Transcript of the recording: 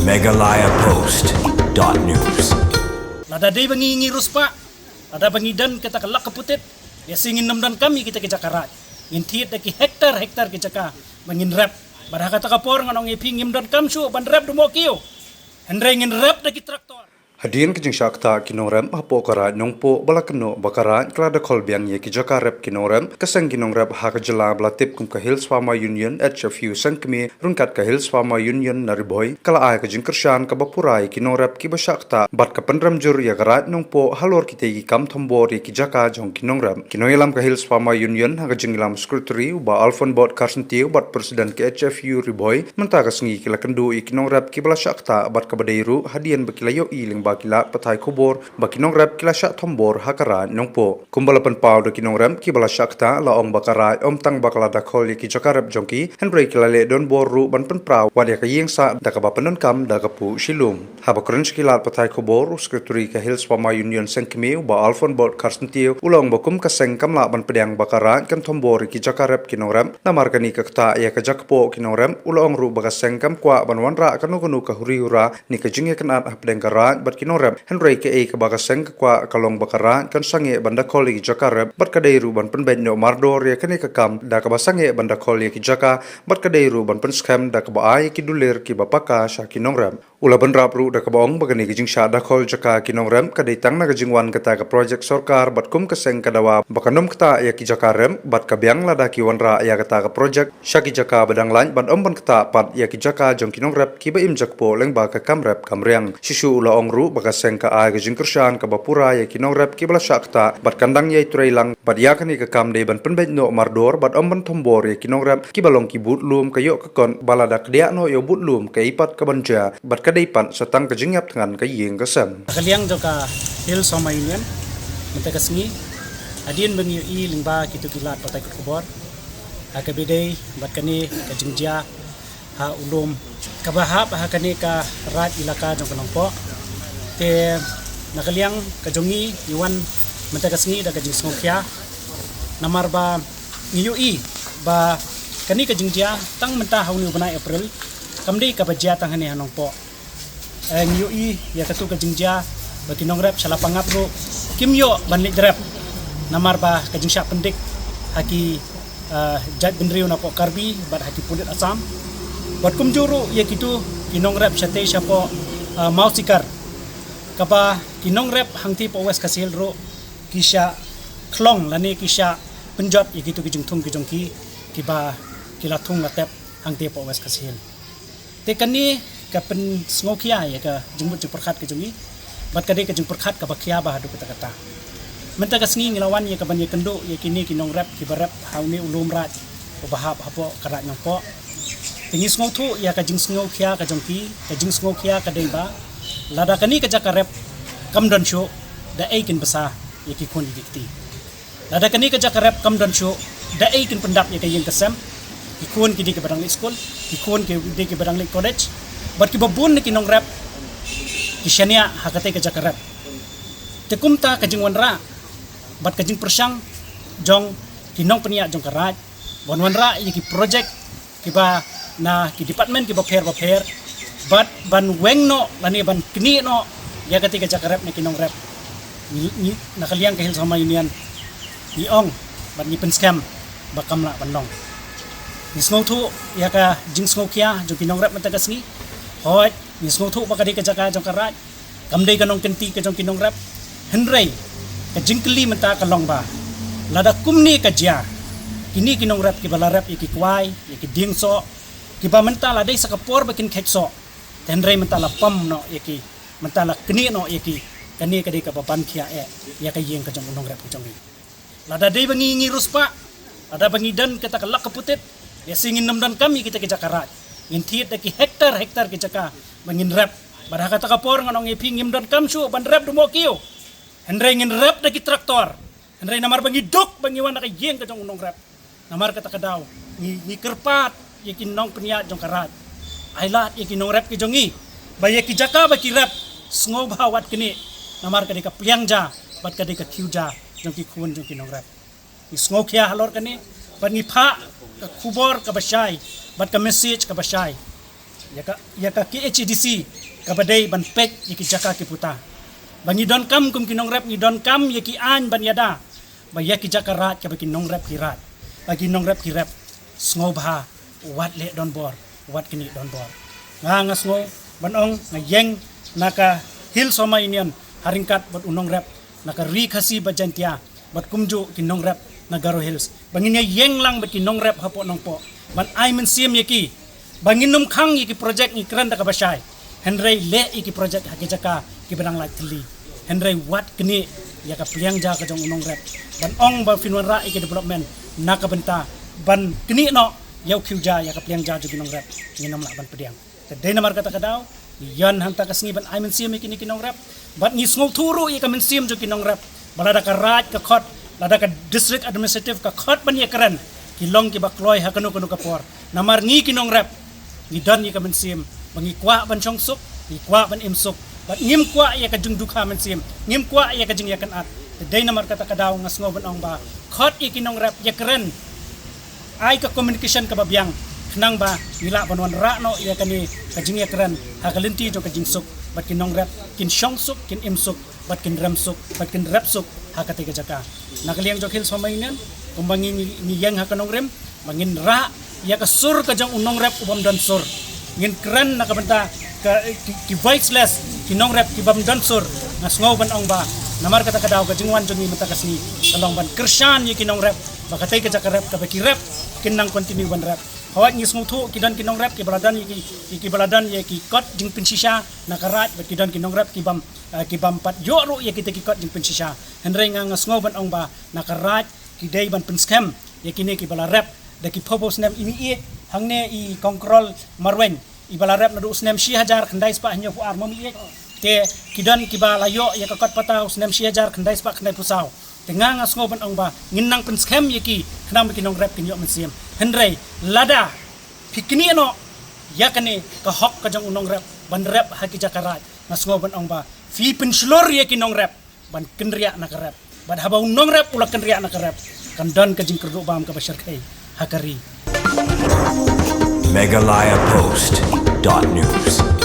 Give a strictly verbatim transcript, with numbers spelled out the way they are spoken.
Meghalaya Post dot news. Lada dei ba ngi ngi riewspah, lada ba ngi don kata ka lak ka putit, ïa shi ngin nym donkam ïa kita ki jaka raid. Ngin thied da ki hektar hektar ki jaka ba ngin rep. Bad ha kata ka por ngan ong ïa phi ngim donkam shuh ban rep da u mohkiew. Hynrei ngin rep da ki traktor. Hadien ka jingshah ktah ki nongrep hapoh ka raid Nongpoh ba la kynnoh ba ka raid ka la da khol biang ïa ki jaka rep ki nongrep, ka seng ki nongrep ha ka jylla ba la tip kum ka Hills Farmer Union, H F U, seng kmie ryngkat ka Hills Farmer Union na Ri Bhoi, ka la ai ka jingkyrshan kaba pura ïa ki nongrep kiba shah ktah bad ka pynrem jur ïa ka raid Nongpoh halor kitei ki kam thombor ïa ki jaka jong ki nongrep. Ki nongïalam ka Hills Farmer Union ha ka jingïalam Secretary u Bah Alfonbot Kharsyntiew bad President ka H F U Ri Bhoi, mynta ka sngi ki la kynduh ïa ki nongrep kiba la shah ktah bad kaba dei ruh hadien ba ki la ïohi lyngba ki lad pathai khubor ba ki nongrep ki la shah thombor ha ka raid Nongpoh. Kumba la pynpaw da ki nongrep kiba la shah ktah, la ong ba ka raid ym tang ba ka la da khol ïa ki jaka rep jong ki, hynrei ki la leh donbor ruh ban pynpra wat ïa ka ïing sah da kaba pyndonkam da ka puh shilum. Haba kren sha ki lad pathai khubor, u Secretary ka Hills Farmer Union seng kmie u Bah Alfonbot Kharsyntiew u la ong ba kum ka seng kam lah ban pdiang ba ka raid kan thombor ïa ki jaka rep ki nongrep, namar kane ka ktah ïa ka jaka poh ki nongrep. U la ong ruh ba ka seng kam kwah ban wanrah kano kano ka huri hura ne ka jingïakynad hapdeng ka raid bad ki nongrep, hynrei kaei kaba ka seng ka kwah ka long ba ka raid kan sangeh ban da khol ïa ki jaka rep bad ka dei ruh ban pynbeit noh mardor ïa kane ka kam da kaba sangeh ban da khol ïa ki jaka bad ka dei ruh ban pynskhem da kaba ai ïa ki dulir kiba paka sha ki nongrep. U la bynrap ruh da kaba ong ba kane ka jingshah da khol jaka ki nongrep ka dei tang na ka jingwan kata ka projek sorkar bad kum ka seng ka dawa ba kan ym ktah ïa ki jaka rep bad ka biang lada ki wanrah ïa kata ka projek sha ki jaka ba dang lait bad ym ban ktah pat ïa ki jaka jong ki nongrep kiba im jakpoh lyngba ka kam rep kam riang. Shisha u la ong ruh ba ka seng ka ai ka jingkyrshan kaba pura ïa ki nongrep kiba la shah ktah bad kan dang ïai trei lang bad ïa kane ka kam dei ban pynbeit noh mardor bad ym ban thombor ïa ki nongrep kiba long ki budlum ka ïoh ka kot ba lada kdiah noh ïa u budlum kaei pat kaban jia bad ka dei pat sa tang ka jingïap thngan ka ïing ka sem. Ka liang jong ka Hills Farmer Union mynta ka sngi, hadien ba ngi ïohi lyngba kito ki lad pathai khubor ha kaba dei bad kane ka jingjia ha u lum kaba hap ha kane ka raid ilaka jong ka Nongpoh. Te na ka liang ka jong ngi ngi wan mynta ka sngi da ka jingsngewkhia, namar ba ngi ïohi ba kane ka jingjia tang mynta ha une u bnai April, kam dei kaba jia tang hangne ha Nongpoh. Eh, ngi ïohi ïa katu ka jingjia ba ki nongrep sha Lapangap ruh kim ïoh ban leit rep namar ba ka jingshah pyndik ha ki, eh, jaitbynriew napoh Karbi bad ha ki pulit Assam. Bad kumjuh ruh ïa kitu ki nongrep shatei shapoh, eh, Mawsikar, kaba ki nongrep hangtei poh West Khasi Hills ruh ki shah khlong lane ki shah pynjot ïa kitu ki jingthung ki jong ki, kiba ki la thung la tep hangtei poh West Khasi Hills. Te kane ka pynsngewkhia ïa ka jingmut jingpyrkhat ka jong ngi bad ka dei ka jingpyrkhat kaba khia bha haduh katta katta. Mynta ka sngi ngi la wan ïa ka ban ïakynduh ïa kine ki nongrep kiba rep ha une u lum raid uba hap hapoh ka raid Nongpoh. Te ngi sngewthuh ïa ka jingsngewkhia ka jong ki, ka jingsngewkhia ka dei ba lada kane ka jaka rep kam don shuh, da ei kin bsa ïa ki khun ïa ki kti? Lada kane ka jaka rep kam don shuh, da ei kin pyndap ïa ka ïing ka sem? Ki khun ki dei kiba dang leit skul, ki khun ki dei kiba dang leit college, bad kiba bun na ki nongrep ki shaniah ha katei ka jaka rep. Te kumta ka jingwanrah bad ka jingpyrshang jong ki nongpynïaid jong ka raid ban wanrah ïa ki projek kiba na ki department kiba pher ba pher bad ban weng noh lane ban knieh noh ïa katei ka jaka rep na ki nongrep. Ngi, ngi, na ka liang ka Hills Farmer Union ngi ong bad ngi pynskhem ba kam lah ban long. Ngi sngewthuh ïa ka jingsngewkhia jong ki nongrep mynta ka sngi. Hooid, ngi sngewthuh ba ka dei ka jaka jong ka raid, kam dei ka nongkynti ka jong ki nongrep. Hynrei ka jingkylli mynta ka long ba lada kumne ka jia, kine ki nongrep kiba la rep ïa ki kwai, ïa ki dieng soh, kiba mynta la dei sa ka por ba kin kheit soh, te hynrei mynta la pom noh ïa ki, mynta la knieh noh ïa ki, kane ka dei kaba ban khia eh ïa ka ïing ka jong u nongrep ka jong ngi. Lada dei ba ngi ngi riewspah, lada ba ngi don kata ka lak ka putit, ïa shi ngin nym donkam ïa kita ki jaka raid. Ngin thied da ki hektar hektar ki jaka ba ngin rep. Bad ha kata ka por ngan ong ïa phi ngim donkam shuh ban rep da u mohkiew. Hynrei ngin rep da ki traktor. Hynrei namar ba ngi duk ba ngi wan na ka ïing ka jong u nongrep, namar kata ka daw ngi, ngi kyrpad ïa ki nongpynïaid jong ka raid, ai lad ïa ki nongrep ki jong ngi ba ïa ki jaka ba ki rep sngewbha wat knieh, namar ka dei ka pliang ja bad ka dei ka thiew ja jong ki khun jong ki nongrep. Ngi sngewkhia halor kane bad ngi phah ka khubor kaba shai bad ka message kaba shai. ïa ka, ïa ka K H A D C kaba dei ban peit ïa ki jaka ki puta. Ba ngi donkam kum ki nongrep, ngi donkam ïa ki aiñ ban ïada ba ïa ki jaka raid kaba ki nongrep ki raid, ba ki nongrep ki rep. Sngewbha wat leh donbor, wat knieh donbor. Nga, nga sngew ban ong, nga ïeng na ka Hills Homa Union ha ryngkat bad u nongrep na ka Ri Khasi bad Jaintia bad kumjuh ki nongrep na Garo Hills, ba ngin ïa ïeng lang bad ki nongrep hapoh Nongpoh ban ai mynsiem ïa ki, ba ngin ym khang ïa ki projek ngi kren da kaba shai. Hynrei leh ïa ki projek ha ki jaka kiba dang laitylli. Hynrei wat knieh ïa ka pliang ja ka jong u nongrep ban ong ba phin wanrah ïa ki development na ka bynta ban knieh noh ïa u khiew ja, ïa ka pliang ja jong ki nongrep. Ngin ym lah ban pdiang. Te dei namar kata ka daw ngi ïa hangta ka sngi ban ai mynsiem ïa kine ki nongrep. Bad ngi sngewthuh ruh ïa ka mynsiem jong ki nongrep ba lada ka raid ka khot, lada ka district administrative ka khot ban ïa kren, ki long kiba kloi ha kano kano ka por. Namar ngi ki nongrep ngi don ïa ka mynsiem ba ngi kwah ban shong suk, ngi kwah ban im suk. Bad ngim kwah ïa ka jingdukha mynsiem, ngim kwah ïa ka jingïakynad. Te dei namar kata ka daw nga sngew ban ong ba khot ïa ki nongrep ïa kren, ai ka communication kaba biang, khnang ba ngi lah ban wanrah noh ïa kane ka jingïakren ha ka lynti jong ka jingsuk, bad ki nongrep kin shong suk, kin im suk, bad kin rem suk, bad kin rep suk ha katei ka jaka. Na ka liang jong Hills Homa Union, kumba ngi, ngi, ngi ïeng ha ka nongrim ba ngin rah ïa ka sur ka jong u nongrep u bym don sur. Ngin kren na ka bynta ka, ki, ki voiceless, ki nongrep ki bym don sur. Nga sngew ban ong ba namar kata ka daw ka jingwan jong ngi mynta ka sngi ka long ban kyrshan ïa ki nongrep ba katei ka jaka rep kaba ki rep kin nang continue ban rep. Hawai ngi sngewthuh ki don ki nongrep kiba la don ïa ki, ki, kiba la don ïa ki kot jingpynshisha na ka raid, bad ki don ki nongrep ki bym, eh, ki bym pat ïoh ruh ïa kita ki kot jingpynshisha. Hynrei nga, nga sngew ban ong ba na ka raid ki dei ban pynskhem ïa kine kiba la rep da ki phew phew snem. I mih ïeit hangne i Kong Krol Marwein, iba la rep naduh u snem shi hajar khyndai spah hynñiew phew ar, mo, mih ïeit. Te ki don kiba la ïoh ïa ka kot pata u snem shi hajar khyndai spah khyndai phew saw. Te nga, nga sngew ban ong ba ngin nang pynskhem ïa ki khnang ba ki nongrep kin ïoh mynsiem. Hynrei lada phi knieh noh ïa kane ka hok ka jong u nongrep ban rep ha ki jaka raid, nga sngew ban ong ba phi pynshlur ïa ki nongrep ban kynriah na ka rep. Bad haba u nongrep u la kynriah na ka rep, kan don ka jingkyrduh bam kaba shyrkhei ha ka ri. Meghalaya Post dot news.